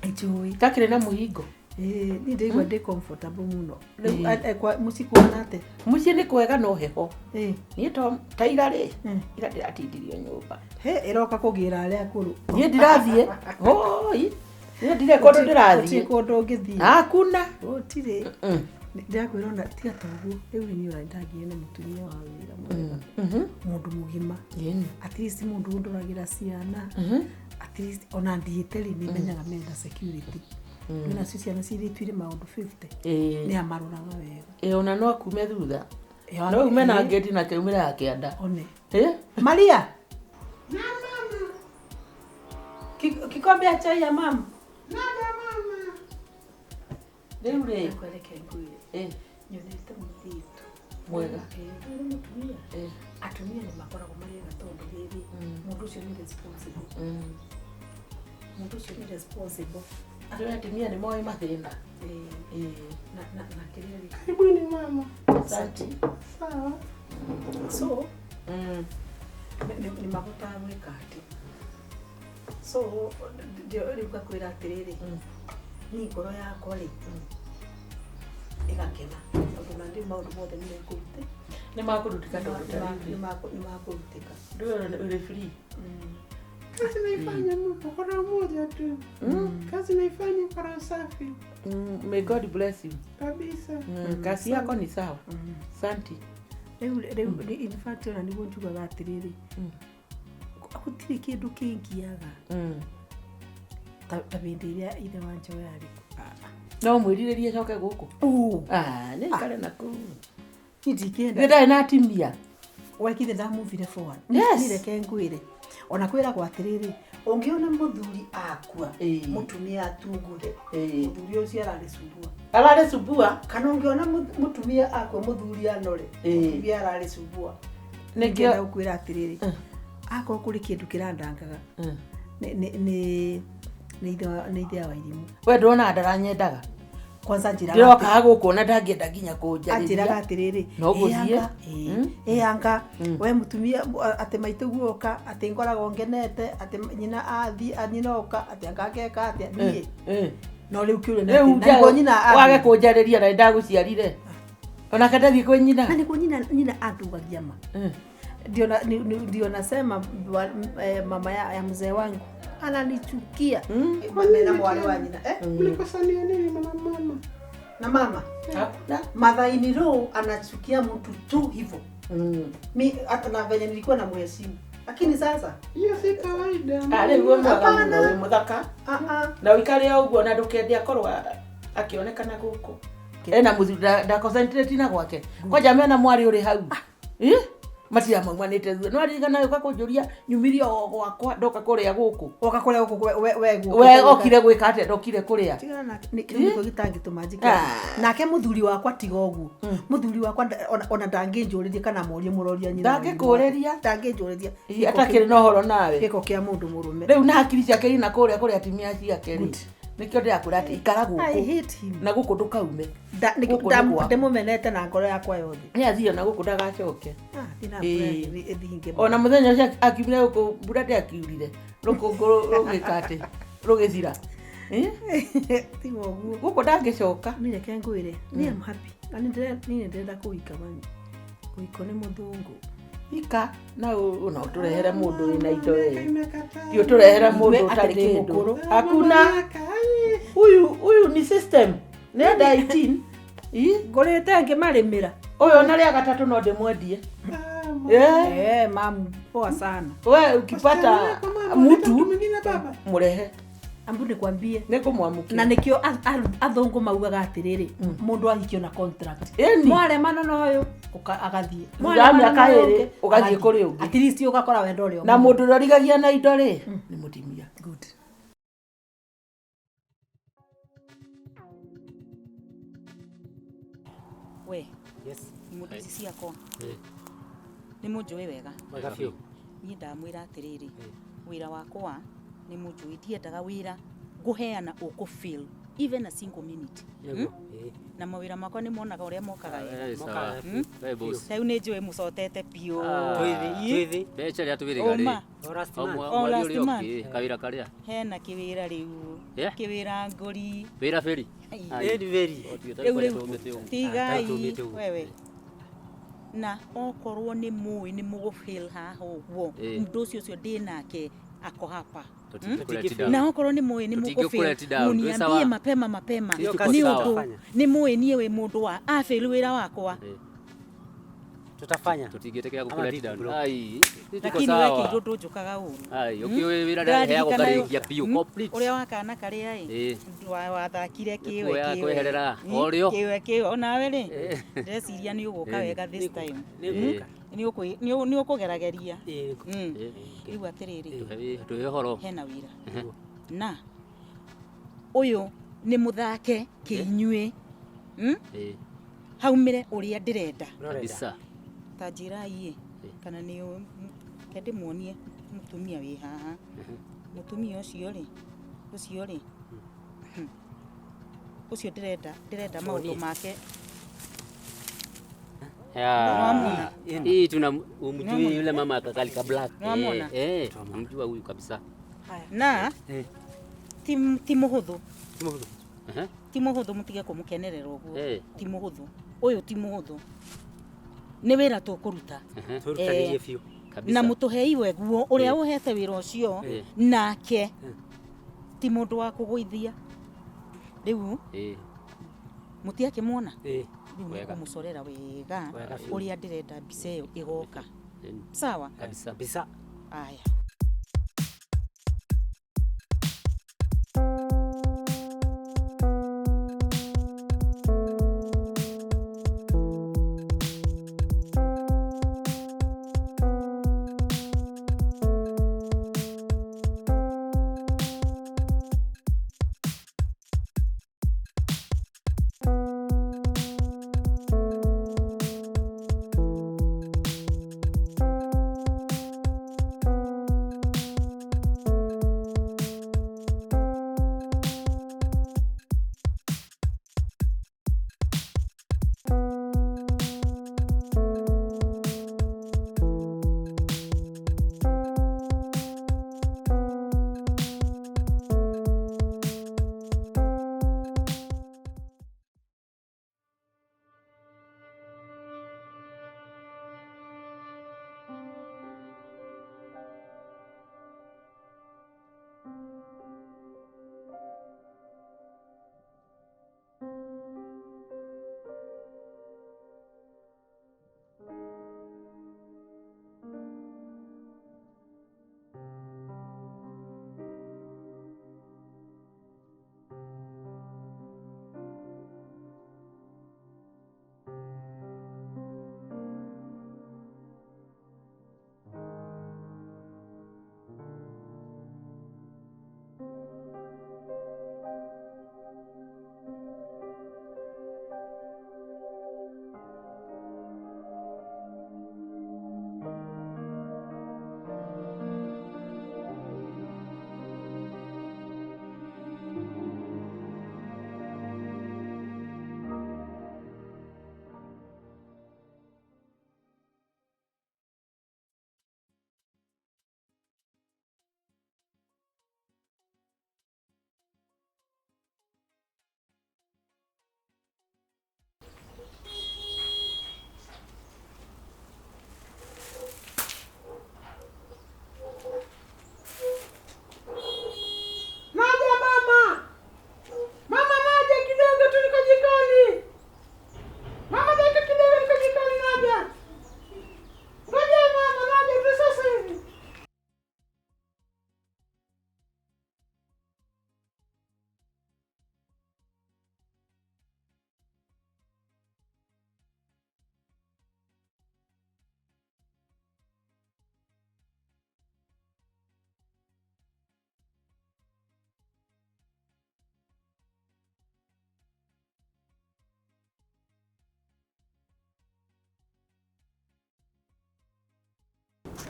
Njũĩ. Takĩrĩ na mũhingo. Niĩ ndĩraigua ndĩ comfortable mũno. Rĩu mũciĩ kũhana atĩa? Mũciĩ nĩ kwega no heho. Niĩ ta ira rĩ, ira ndĩratindirio nyũmba. He, ĩroka kũgĩra arĩa akũrũ. Niĩ ndirathiĩ. Hoi. Niĩ ndirĩ kũndũ ndĩrathiĩ. Gũtirĩ kũndũ ũngĩthiĩ. Hakuna. Gũtirĩ. Ndĩrakwĩra ona tiga ta ũguo. Rĩu niĩ ona nĩndagĩire na mũtumia wa wĩra mwega. Mũndũ mũgima. At least mũndũ ũndoragĩra ciana. At least ona ndiĩte rĩ nĩmenyaga mena security. Nĩ nacio ciana cirĩtuire maũndũ 50. Nĩ amaroraga wega. Ona no akume thutha. No ume na ngeti na keumĩra ya kĩanda. One. Maria. Na mama. Kikombe ya chai ya mama. Na mama. Rĩu rĩ. Ngwereke ngwĩre. Nyonete mũthitũ. Mwega. Nĩ mũtumia. Atumia nĩ makoragwo marĩ ega tondũ rĩrĩ mũndũ ũcio nĩ responsible. Mũndũ ũcio nĩ responsible. Andũ atumia nĩ moĩ mathĩna. Na kĩrĩa rĩ. Karibuni mama. Asante. Sawa. So, nĩ mahotaga gwĩka atĩ. So, rĩu ngakwĩra atĩrĩrĩ, niĩ ngoro yakwa rĩ, ĩgakena tondũ na ndĩ maũndũ mothe nĩ mekũrutĩka. Nĩ makũrutĩka tondũ ta rĩu. Nĩ makũrutĩka. Ndũĩ ũrĩ free. Kazi naifanya mpo kwa roho moja tu. Kazi naifanya kwa roho safi. May God bless you. Kabisa. Kazi yako ni sawa. Asante. Rĩu in fact ona nĩguo njugaga atĩrĩrĩ, gũtirĩ kĩndũ kĩngiaga. Ta hĩndĩ ĩrĩa ithe wa Njoya arĩ No mwĩrirĩrie coke gũkũ. Ũ. Ah, nĩ ikare na kũu. Niĩ ndingĩenda. Nĩ ndarĩ na atimia. Wekithe ndamuvire forward. Yes. Niĩ reke ngwĩre ona kwĩragwo atĩrĩrĩ, ũngĩona mũthuri akua, mũtumia atunguthe, mũthuri ũcio ararĩ cumbua. Ararĩ cumbua. Kana ũngĩona mũtumia akua mũthuri anore, mũtumia ararĩ cumbua. Nĩkĩo- Nĩkĩo gũkwĩra atĩrĩrĩ, akorwo kũrĩ kĩndũ kĩrandangaga nĩ nĩ ithe wa Irimũ. We ndwonaga ndaranyendaga. Kwanza njĩraga Ndĩrokaga gũkũ na ndangĩenda nginya kũnjarĩria. Anjĩraga atĩrĩrĩ, No gũthiĩ. Ĩanga we mũtumia, atĩ maitũ guoka, atĩ ngoragwo ngenete, atĩ nyina athiĩ, nyina oka, atĩ anga ngeka atĩa niĩ. No rĩu kĩũria nĩ Rĩu atĩ, na nĩguo nyina wage kũnjarĩria na nĩndagũciarire. Onake ndathiĩ kwĩ nyina. Na nĩguo nyina andugagia ma. Ndio nasema mama ya mzee wangu ananichukia. Mena mwarĩ wa nyina. Mlikosania nini mama mama? Na mama Mathaini Row anachukia mtu tu hivyo. Mi hata na venye nilikuwa na mheshimu, lakini sasa hiyo si kawaida. Ah, rĩu we mwega Hapana. mũno wĩ mũthaka. Na ũikare o ũguo na ndũkende akorwo akĩonekana gũkũ. Ena mũthuri nda concentrate na gwake. Kwanja mena mwarĩ ũrĩ hau. Eh? Matira maumanĩte thutha. No aririkana ũka kũnjũria nyumire o gwakwa ndoka kũrĩa gũkũ. Oka kũrĩa gũkũ we gũkũ. We okire gwĩka atĩa ndokire kũrĩa. Tigana nake, kĩu nĩkĩo gĩtangĩtũma njĩke. Nake mũthuri wakwa tiga ũguo. Mũthuri wakwa ona ndangĩnjũrĩria kana morie mũroria nyina. Ndangĩkũrĩria. Ndangĩnjũrĩria. Ĩ, atakĩrĩ na ũhoro nawe. Gĩko kĩa mũndũ mũrũme. Rĩu na hakiri ciake ina kũrĩa kũrĩa atimia ciake rĩ. Nĩkĩo ndĩrakwĩra atĩ ikara I gũkũ. hate him. Na gũkũ ndũkaume. Gũkũ nĩ gwaku. Ndĩmũmenete na ngoro yakwa yothe. Nĩ athiĩ ona gũkũ ndagacoke. Thiĩ na Ĩ. mbere ĩthinge. Ona mũthenya ũcio akiumire gũkũ mbura ndĩakiurire. Rũkũngũ rũgĩka atĩ rũgĩthira. Tiga ũguo. Gũkũ ndangĩcoka. Niĩ reke ngwĩre, niĩ am happy. Na niĩ ndĩrenda kũhika mami. Kũhikwo nĩ mũthũngũ. Hika na na ũtũrehere mũndũ wĩna indo we. Ti ũtũrehere mũndũ Igue ũtarĩ atĩ ndĩ kĩndũ. mũkũrũ. Hakuna. Huyu huyu ni system. Nĩ under 18. Ngũrĩte ngĩmarĩmĩra. Ũyũ ona rĩa gatatũ no ndĩmwendie. Eh, mamu, poa sana. We ukipata mtu mũrehe. Ambu nikwambie. Nĩngũmwamũkĩra. Na nĩkĩo athũngũ maugaga atĩrĩrĩ, mũndũ ahikio na contract. Ĩni. Mwaremana na ũyũ, agathiĩ. Thutha wa Mwaremana mĩaka na ũyũ ĩrĩ, ũngĩ, ũgathiĩ kũrĩ ũngĩ. At least ũgakora wendo ũrĩa Na mũndũ ũrĩa ũrigagia na indo rĩ, nĩ mũtimia. Good. We. Yes. Mũndũ ici ciakwa. Ĩ. Nĩ mũnjũĩ wega. Wega biũ. Niĩ ndamwĩra atĩrĩrĩ, wĩra wakwa nĩ mũnjũĩ, ndiendaga wĩra ngũheana ũkũ feel even a single minute. Nĩguo. Na mawĩra makwa nĩ monaga ũrĩa mokaga wega. Eh, sawa. We boss. Ta rĩu nĩ njũĩ mũcotete biũ. Ah. Ĩ. Mbeca rĩa twĩrĩga rĩ. Ũma. O O mweri last ũrĩa month. ũngĩ, kawĩra karĩa. Hena kĩwĩra rĩu. Yeah. Kĩwĩra ngũri. Wĩra bĩri. Ai. Rĩu Rĩu rĩu tigai wewe na okorwo nĩ mũĩ nĩ mũgũfeel haha ũguo Ĩ. mũndũ ũcio ũcio ndĩ nake ako hapa. Tũtingĩkũlet down. Na okorwo nĩ mũĩ nĩ Tũtingĩkũlet down, twĩ mũniambie sawa. mapema mapema Sisi tuko nĩ sawa. ũndũ nĩ mũĩ niĩ wĩ mũndũ wa afail wĩra wakwa. Tutafanya. Tũtingĩtĩkĩra Ama gũkũlet vipi down. bro? Ai, sisi tuko Lakini sawa. wekĩirwo ndũnjũkaga ũru. Ai, ũkĩũĩ wĩra ndaheagwo ngarĩkia biũ complete. Ũrĩa wa kana karĩa Ĩ. ĩ wathakire kĩwe Nĩkuoya kĩwe. kweherera, o rĩo. Kĩwe kĩwe onawe rĩ ndĩreciria nĩ ũgũka wega this time. Nĩngũka. Nĩ ũkũgerageria. Rĩu atĩrĩrĩ Tũhe ũhoro. hena wĩra na ũyũ nĩ mũthake kĩinyuĩ. Ĩ. Haumĩre ũrĩa ndĩrenda. Kabisa. Ta njĩrai ĩ kana nĩ ke ndĩmuonie mũtumia wĩ haha. Mũtumia ũcio rĩ ũcio rĩ ũcio ndĩrenda ndĩrenda maũndũ make. Ya. Hii tuna umjui yule mama akakalika black. Nwamwona? Eh, mjua huyu kabisa. Na ti mũhũthũ. Ehe. Ti mũhũthũ mũtige kũmũkenerera ũguo. Eh. Ti mũhũthũ. Ũyũ ti mũhũthũ. Nĩ wĩra tũkũruta. Ehe. Tũrutanĩrie biũ. Kabisa. Na mũtũhei weguo ũrĩa Eh. ũhete wĩra ũcio Eh. nake ti mũndũ wa kũgũithia. Rĩu Eh. mũtiakĩmuona? Rĩu nĩ Wega. ngũmũcorera wega Wega biũ. ũrĩa ndĩrenda mbica ĩyo ĩgoka. Sawa? Kabisa. Kabisa. Aya.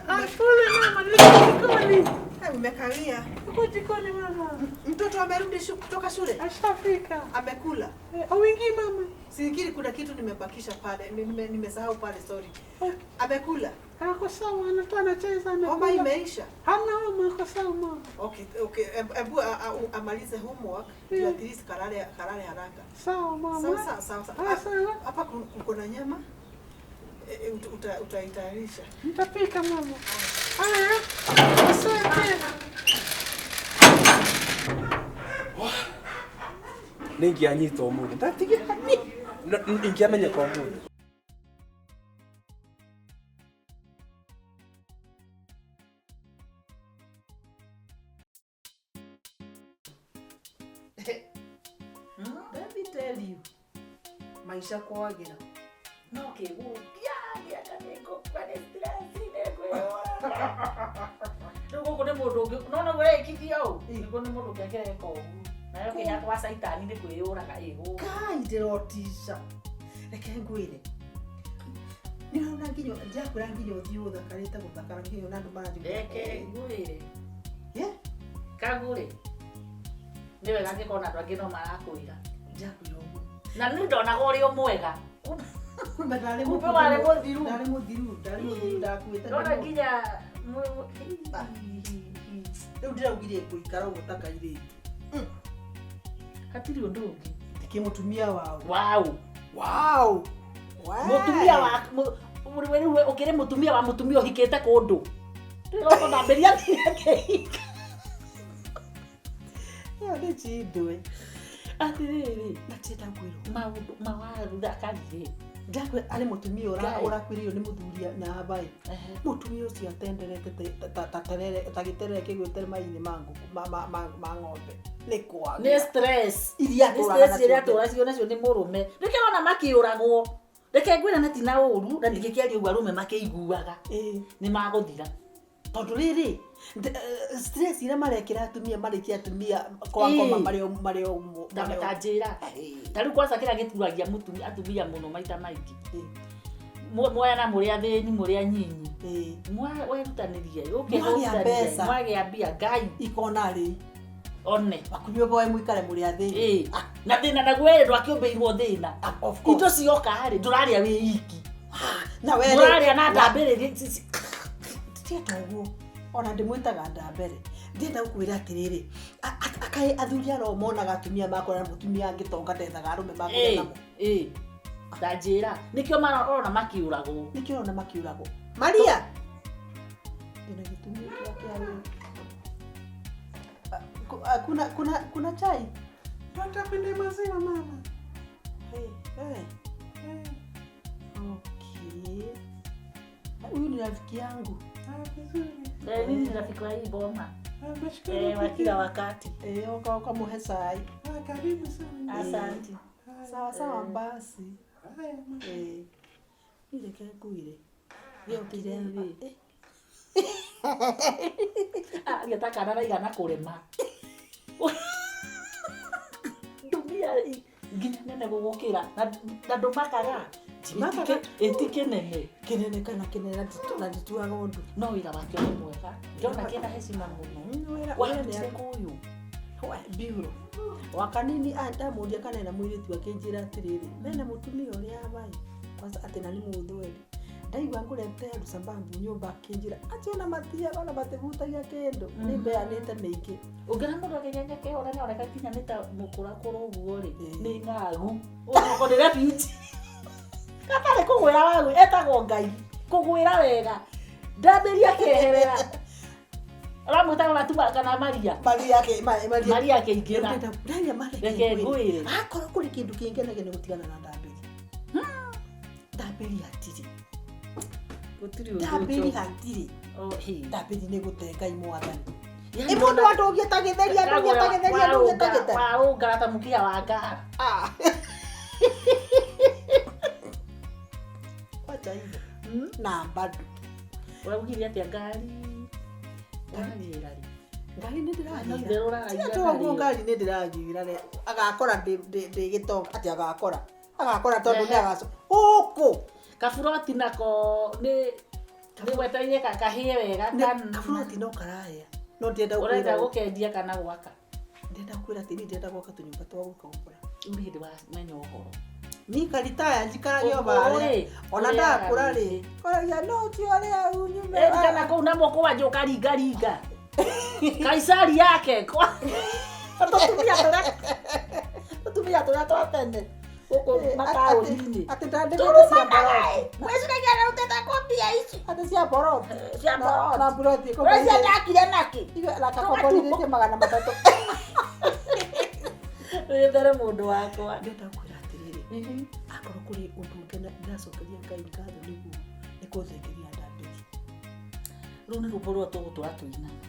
Ah, pole mama, nilikuwa jikoni. Eh, umekawia. Uko jikoni mama. Mtoto amerudi kutoka shule? Ashafika. Amekula? Eh, auingii mama. Sikiri kuna kitu nimebakisha pale, nimesahau pale, sorry. Amekula? Ako sawa, anatoa anacheza amekula. Homa imeisha? Hana homa, ako sawa mama. Okay, okay. Ebu amalize homework, ndio at least kalale kalale haraka. Sawa mama. Sawa sawa sawa. Ah, sawa. Hapa kuko na nyama. Utaitayarisha. Nitapika mama. Haya. Asante. Nä ingĩanyita ũmũthĩ ndatigia ingĩamenyeka ũmũthĩ. Let me tell you, maisha kwagira no kĩgũkia gĩaka nĩngũkua nĩ stress nĩngwĩyũraga. Rĩu gũkũ nĩ mũndũ ũngĩ nona ũrekithia ũũ nĩguo nĩ mũndũ ũngĩ angĩreka ũguo nayo kĩnya kwa caitani nĩ kwĩyũraga ĩgũka. Kai ndĩrotica. Reke ngwĩre. Nĩũrona nginya ndiakwĩra nginya ũthiũ ũthakarĩte gũthakara nginya ona andũ maranjĩra. Reke ngwĩre. Yeah? Kagũre. Nĩ wega angĩkorwo na andũ angĩ no marakwĩra. Ndiakwĩra ũguo. Na niĩ ndonaga ũrĩ o mwega. Kumbe ndarĩ Kumbe warĩ mũthiru. Ndarĩ mũthiru, ndarĩ mũthiru ndakuĩte. Ndona nginya Rĩu ndĩraugire ngũikara ũguo ta kairĩtu. Hatirĩ ũndũ ũngĩ. Ndikĩ mũtumia wao. Wow. Wow. Mũtumia wa rĩu ũkĩrĩ mũtumia wa mũtumia ũhikĩte kũndũ. Ndĩroko ndambĩria kĩhika. Ĩyo nĩ njindwe. Atĩrĩrĩ, na tienda ngwĩrwo. Maũndũ mawaru thakarire. Ndakwĩra arĩ mũtumia ũrakuĩrĩirwo nĩ mũthuri na habai. Mũtumia ũcio atenderete ta terere ta gĩterere kĩgwĩte mai-inĩ ma ngũkũ ma ng'ombe. Nĩ kwaga. Nĩ stress. Iria Nĩ stress iria atũraga nacio nĩ mũrũme. Nĩkĩo wona makĩũragwo. Reke ngwĩre na ti na ũru na ndingĩkĩaria ũguo arũme makĩiguaga. Nĩ magũthira. Tondũ rĩrĩ stress iria marekĩra atumia marĩkia atumia kwakoma marĩ o ta njĩra. Ta rĩu kwanza kĩrĩa gĩturagia atumia mũno maita maingĩ. Mwoyana mũrĩ athĩni mũrĩ anyinyi. Werutanĩrie ũke mbeca. Mwagĩa mbia Ngai ikona rĩ one wakunywe boe mũikare mũrĩ athĩni. Na thĩna naguo ĩrĩ ndwakĩũmbĩirwo thĩna. Indo cioka rĩ ndũrarĩa wĩ iki. Na we ndũrarĩa na ndambĩrĩria. Tieta ũguo ona ndĩmwĩtaga ndambere ndĩrenda gũkwĩra atĩrĩrĩ akaĩ athuri aro monaga atumia makora na mũtumia angĩtonga ndethaga arũme makora namo. Ta njĩra nĩkĩo marona makĩũragwo. Nĩkĩo ũrona makĩũragwo. Maria ndĩna gĩtumi kĩa kĩa kuna kuna chai. Tutapenda maziwa mama. Hey, hey. Okay. Huyu ni rafiki yangu. Ah, vizuri. Mimi ni rafiki wa hii boma. Nashukuru. Wa kila wakati. Ukamuhe chai. Ah, karibu sana. Asante. Sawa sawa basi. Haya mama. Reke ngwĩre. Gĩokire thĩ. Ah, gĩta kana raigana kũrema. Ndumia nginya nene gũgũkĩra na ndũmakaga. Ĩtikĩnene. Kĩnene kana kĩnene na ndituaga ũndũ. No wĩra wake nĩ mwega. Ndĩrona kĩna heshima mũno. Warutire kũyũ. Biuro. Wakanini ndamũria kana ena mũirĩtu akĩnjĩra atĩrĩrĩ mena mũtumia ũrĩa abai kwanza atĩ na nĩ mũthweri. Ndaigua ngũrete sababu nyũmba akĩnjĩra atĩ ona matia ona matihutagia kĩndũ nĩ mbeanĩte mĩingĩ. Ũngĩona mũndũ akĩnyenyekea ũrĩa nĩoneka nginya nĩ ta mũkũrakũra ũguo rĩ nĩ ng'agu. Ũguo nĩ refugee. Gatarĩ kũgwĩra wagũ etagwo Ngai kũgwĩra wega ndambĩria keherera Ũramwĩtaga Matuma kana Maria. Maria ke Maria. Maria akĩingĩra. Ndaria Maria. Reke ngwĩre. Akorwo kũrĩ kĩndũ kĩngenagia nĩ gũtigana na ndambĩri. Ndambĩri hatirĩ. Gũtirĩ ũndũ. Ndambĩri hatirĩ. Oh, he. Ndambĩri nĩ gũte Ngai mwathani. Ĩ mũndũ andũgie ta gĩtheri andũgie ta gĩtheri andũgie ta gĩtheri. Warũngara ta mũkiha wa ngara. Ah. Wacha hivyo. Na bado. Ũraugire atĩa ngari? Ũragĩra rĩ? Ngari nĩ ndĩragĩra. Tiga toguo ngari nĩ ndĩragĩra rĩ. Agakora ndĩ gĩtonga atĩ agakora. Agakora tondũ nĩ agaco. Gũkũ. Kaburoti nako nĩ Nĩ wetereire kahĩe wega kana kaburoti no karahĩa no ndĩrenda ũrenda gũkendia kana gwaka. Ndĩrenda kwĩra atĩrĩ ndĩrenda gwaka tũnyũmba twa gũka gũkũra. Rĩu nĩ hĩndĩ wamenya ũhoro. Ni karitaya njikaragia barĩa ona ndakũra rĩ koragia no ti ũrĩa unyume kana kũu na moko wanja ũkaringaringa Kaisari yake kwa tũtumia tũrĩa twa tene gũkũ mataũni-inĩ atĩ ndandĩkĩte cia boroti mwĩciragia ararutĩte kũ mbia ici atĩ cia boroti cia boroti na buroti ũreciria ndakire nakĩ na kakomborithĩtie 300. Wĩthere mũndũ wakwa. Ndĩrenda kwĩra atĩrĩrĩ akorwo kũrĩ ũndũ ndĩracokeria Ngai ngatho nĩguo nĩ kũthengeria Ndambĩri. Rũu nĩ rwĩmbo rũrĩa tũgũtũra tũinaga.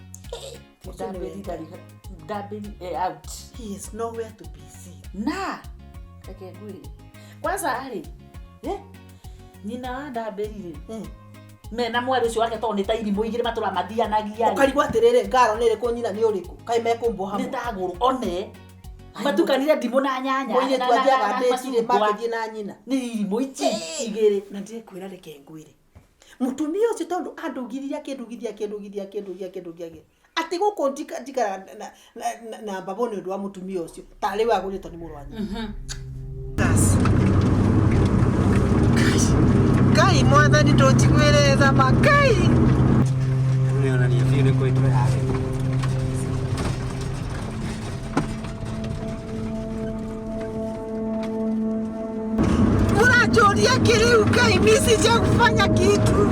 Ndambĩri out. He is nowhere to be seen. Na reke ngwĩre kwanza rĩ nyina wa Ndambĩri rĩ mena mwarĩ ũcio wake tondũ nĩ ta irimũ igĩrĩ matũra mathianagia. Ũkarigwo atĩrĩrĩ ngaro nĩ ĩrĩkũ nyina nĩ ũrĩkũ kaĩ mekũmbwo hamwe nĩ ta gũrũ one matukanire ndimũ na nyanya mũirĩtu athiaga ndĩtirĩ makĩthiĩ na nyina nĩ irimũ ici igĩrĩ. Na ndĩrekwĩra reke ngwĩre mũtumia ũcio tondũ andũgithirie akĩndugithia akĩndugithia akĩndugithia akĩndugithia atĩ gũkũ ndikara na mbabo nĩ ũndũ wa mũtumia ũcio tarĩ we agũrĩtwo nĩ mũrũ wa nyina. Ngai mwathani ndũnjiguĩre tha ma Ngai. Nĩonania biũ nĩ kwĩtwo yake. Mũranjũria kĩrĩu Ngai mi sija kufanya kitu.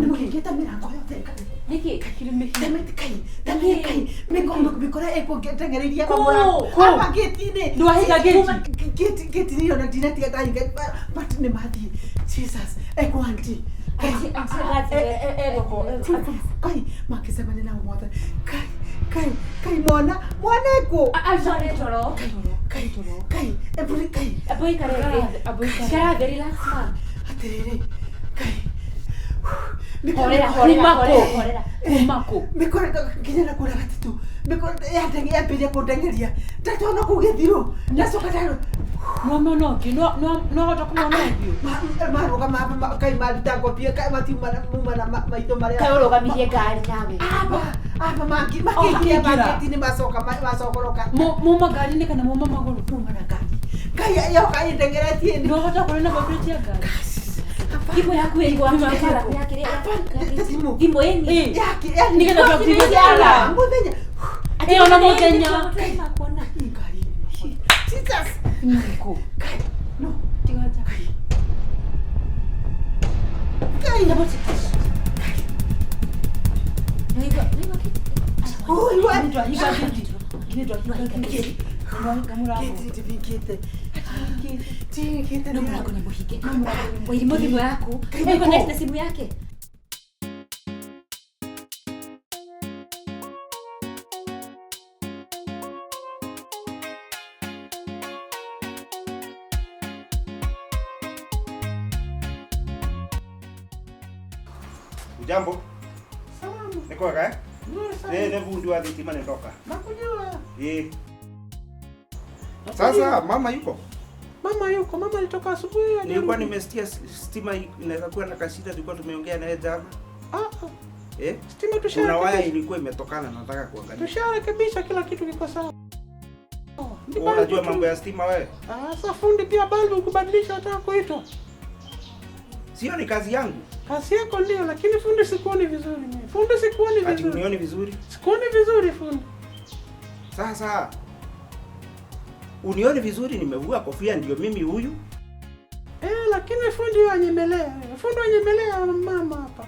Nĩmũhingĩte mĩrango yothe Nĩkĩ? Kai mĩkora ĩkũndengereirie aba gĩti-inĩ. Nĩwahinga gĩti? Gĩti-inĩ ona ndinatiga ndahinga but nĩ mathiĩ. Jesus ekũ auntie. Kai makĩcemania nao mothe. Kai kai kai mwana mwana ekũ. Acore toro. Kai kai eburi kai. Abu ikare thĩ. Ikara thĩ relax ma. Atĩrĩrĩ kai. Horera horera horera horera. Kuma kũ? Mĩkora nginya na kũrĩa gatitũ. Mĩkora yambĩrĩria kũndengeria. Ndatona kũu gĩthirũ. Ndacoka ndarora. Nĩwamĩona ũthiũ? Nĩwahota kũmĩona ũthiũ? Marũgama kai maruta ngobia kai matiuma muma na maitho marĩa. Kaĩ ũrũgamirie ngari nawe. Aba aba makĩingĩra ngĩti-inĩ macoka macokoroka. Muma ngari-inĩ kana muma magũrũ? Muma na ngari. Ngai yoka ĩndengeretie. Nĩwahota kũrĩ na vibrate ya ngari? Thimũ yaku ĩ Thimũ. Thimũ ĩni. Nĩgetha tũ-activate alarm. Mũthenya. Ĩ ona mũthenya. Jesus. Nĩkũ? Kai. No. Tiga nja. Kai. Naigua Oi, wa. Nĩtwahinga gĩti. Ndwahinga mũrango. Ndihingĩte. No mũrango nĩ mũhinge. Wairimu thimũ yaku. Ĩko na simu yake. Ujambo? Salamu. Ni kwega eh? Nzuri sana. Eh, ni fundi wa thitima nitoka. Nakujua. Eh. Sasa mama yuko? Mama yuko, mama alitoka asubuhi. Nilikuwa nimesikia stima inaweza kuwa na kashida, tulikuwa tumeongea naye jana. Eh? Stima Kuna tusharekebisha. waya ilikuwa imetokana, nataka kuangalia. Tusharekebisha, kila kitu kiko sawa. Ni Wewe unajua balbu tu. mambo ya stima wewe? Sasa fundi pia balbu kubadilisha hata kuitwa. Sio ni kazi yangu. Kazi yako ndio, lakini fundi sikuoni vizuri mimi. Fundi sikuoni Ati vizuri. unioni vizuri? Sikuoni vizuri fundi. Sasa unioni vizuri, nimevua kofia ndio mimi huyu. Lakini fundi huyo anyemelea. Fundi anyemelea mama hapa.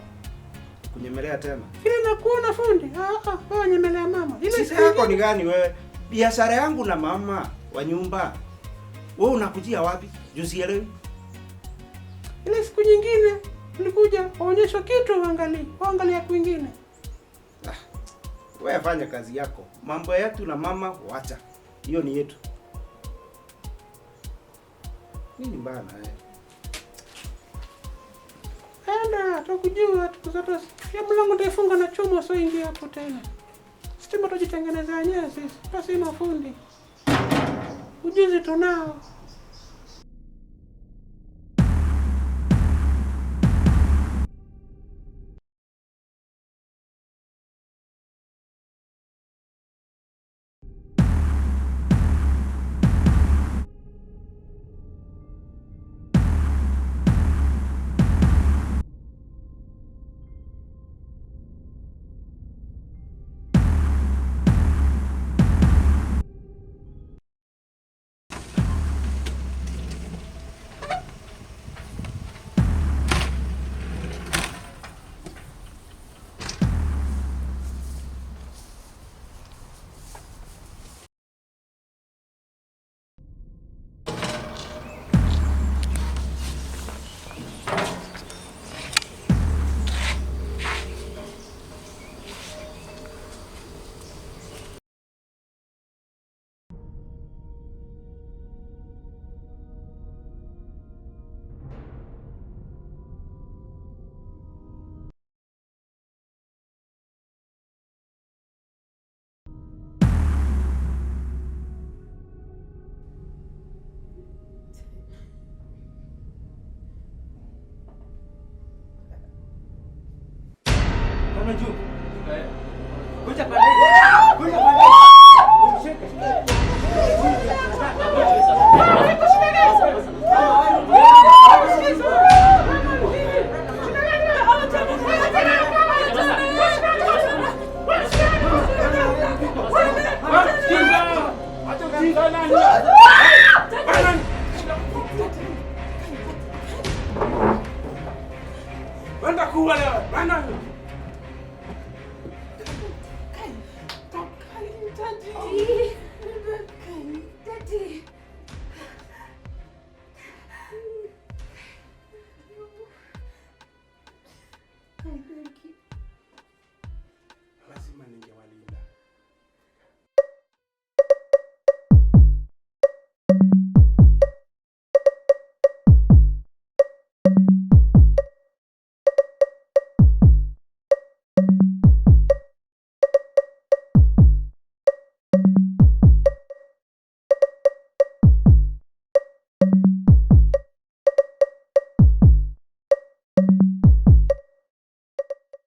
Kunyemelea tena. Vile nakuona fundi. Wewe anyemelea mama. Ile Shida siku yako ni gani wewe? Biashara yangu na mama wa nyumba. Wewe unakujia wapi? Juu sielewi. Ile siku nyingine nilikuja waonyeshwa kitu uangalie. Waangalia kwingine. Wewe fanya kazi yako. Mambo yetu na mama wacha. Hiyo ni yetu. Nini bana eh? Enda, tukujua tukuzata. Ya mlango nitaifunga na chuma sio ingia hapo tena. Stima tujitengenezea wenyewe sisi. Basi mafundi. Ujuzi tunao. Mkono juu. Kuja pande. Kuja pande. Ushike. Wenda kuwa leo. Wenda.